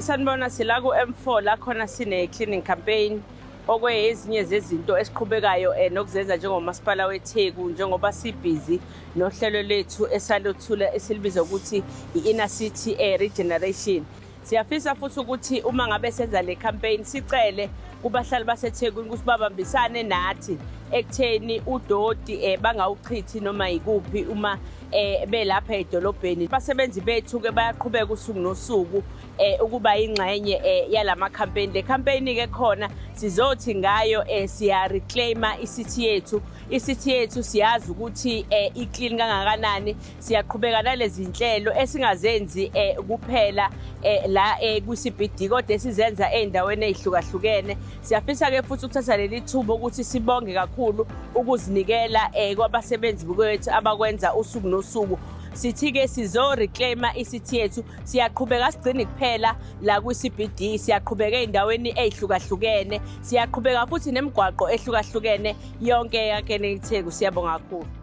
Sanibona, sila ku-M4 la khona sine-cleaning campaign, okweyezinye zezinto esiqhubekayo nokuzenza njengomasipala weTheku, njengoba sibhizi nohlelo lethu esalothula esilibiza ukuthi i-inner city regeneration. Siyafisa futhi ukuthi uma ngabe senza le campaign sicele kubahlali baseThekwini ukuthi babambisane nathi ekutheni udoti bangawuchithi noma yikuphi uma belapha edolobheni. Abasebenzi bethu-ke bayaqhubeka usuku nosuku ukuba ingxenye yalama campaign. Le campaign ke khona sizothi ngayo siya reclaima i-city yethu. I-city yethu siyazi ukuthi i-clean kangakanani. Siyaqhubeka nalezi zinhlelo esingazenzi kuphela la ku-CBD, kodwa esizenza ey'ndaweni ey'hlukahlukene. Siyafisa ke futhi ukuthatha leli thuba ukuthi sibonge kakhulu ukuzinikela kwabasebenzi bethu abakwenza usuku nosuku. Sithi-ke sizo-reclaima i-city yethu. Siyaqhubeka, sigcini kuphela la kwi-CBD, siyaqhubeka ey'ndaweni ey'hlukahlukene, siyaqhubeka futhi nemigwaqo ehlukahlukene yonke yakene iTheku. Siyabonga kakhulu.